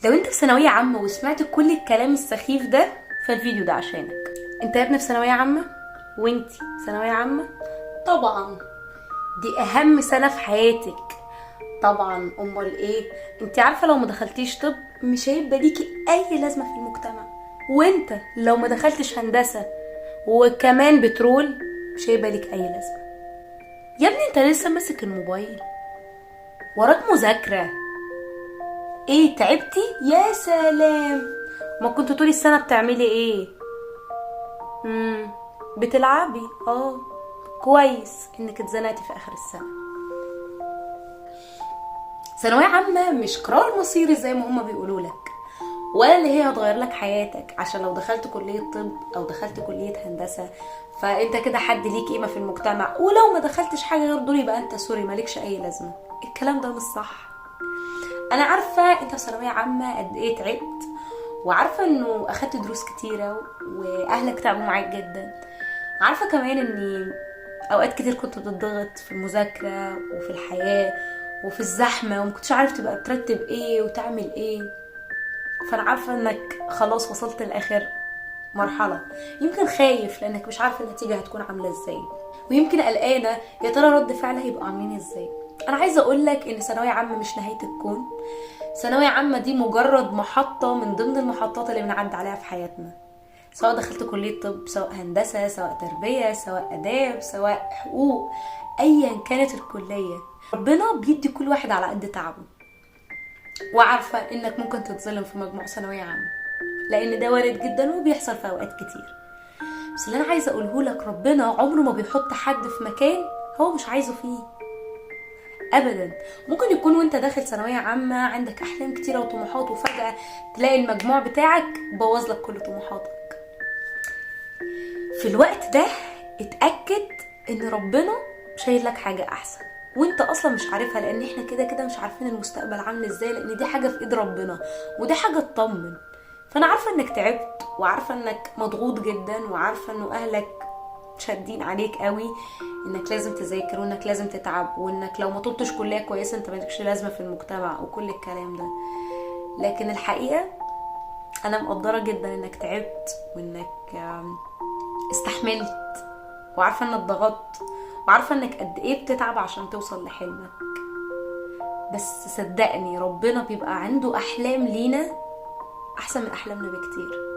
لو انت في ثانوية عامة وسمعت كل الكلام السخيف ده فالفيديو ده عشانك. انت يا ابني في ثانوية عامة، وانتي ثانوية عامة، طبعا دي اهم سنة في حياتك. طبعا امال ايه؟ انت عارفه لو ما دخلتيش طب مش هيبقى ليكي اي لازمه في المجتمع، وانت لو ما دخلتش هندسة وكمان بترول مش هيبقى ليك اي لازمه. يا ابني انت لسه ماسك الموبايل، وراك مذاكرة، ايه تعبتي؟ يا سلام، ما كنت طول السنة بتعملي ايه؟ بتلعبي. كويس انك اتزنقتي في اخر السنة. ثانوية عامة مش قرار مصيري زي ما هما بيقولوا لك، ولا اللي هي هتغير لك حياتك، عشان لو دخلت كلية طب او دخلت كلية هندسة فانت كده حد ليك قيمة في المجتمع، ولو ما دخلتش حاجة غير دول يبقى انت sorry مالكش اي لازمة. الكلام ده مش صح. انا عارفة انت في ثانوية عامة قد ايه تعبت، وعارفة انه اخدت دروس كتيرة واهلك تعبوا معاك جدا، عارفة كمان اني اوقات كتير كنت بتضغط في المذاكرة وفي الحياة وفي الزحمة، وما كنتش عارف تبقى ترتب ايه وتعمل ايه. فانا عارفة انك خلاص وصلت لاخر مرحلة، يمكن خايف لانك مش عارفة النتيجة هتكون عاملة ازاي، ويمكن قلقانة يا ترى رد فعل هيبقى عاملين ازاي. انا عايزة اقولك ان ثانوية عامة مش نهاية الكون. ثانوية عامة دي مجرد محطة من ضمن المحطات اللي بنعدي عليها في حياتنا، سواء دخلت كلية طب، سواء هندسة، سواء تربية، سواء آداب، سواء حقوق، ايا كانت الكلية، ربنا بيدي كل واحد على قد تعبه. وعارفة انك ممكن تتظلم في مجموع ثانوية عامة لان ده وارد جدا وبيحصل في اوقات كتير، بس اللي انا عايزة اقوله لك ربنا عمره ما بيحط حد في مكان هو مش عايزه فيه ابدا. ممكن يكون وانت داخل ثانوية عامة عندك احلام كتيرة وطموحات، وفجأة تلاقي المجموع بتاعك بوظ لك كل طموحاتك. في الوقت ده اتأكد ان ربنا شايل لك حاجة احسن وانت اصلا مش عارفها، لان احنا كده كده مش عارفين المستقبل عامل ازاي، لان دي حاجة في ايد ربنا ودي حاجة تطمن. فانا عارفة انك تعبت، وعارفة انك مضغوط جدا، وعارفة انه اهلك شادين عليك قوي انك لازم تذاكر وانك لازم تتعب وانك لو ما طلبتش كلية كويسة انت مالكش لازمة في المجتمع وكل الكلام ده. لكن الحقيقة انا مقدرة جدا انك تعبت وانك استحملت، وعارفة انك ضغطت، وعارفة انك قد ايه بتتعب عشان توصل لحلمك. بس صدقني ربنا بيبقى عنده احلام لينا احسن من احلامنا بكتير.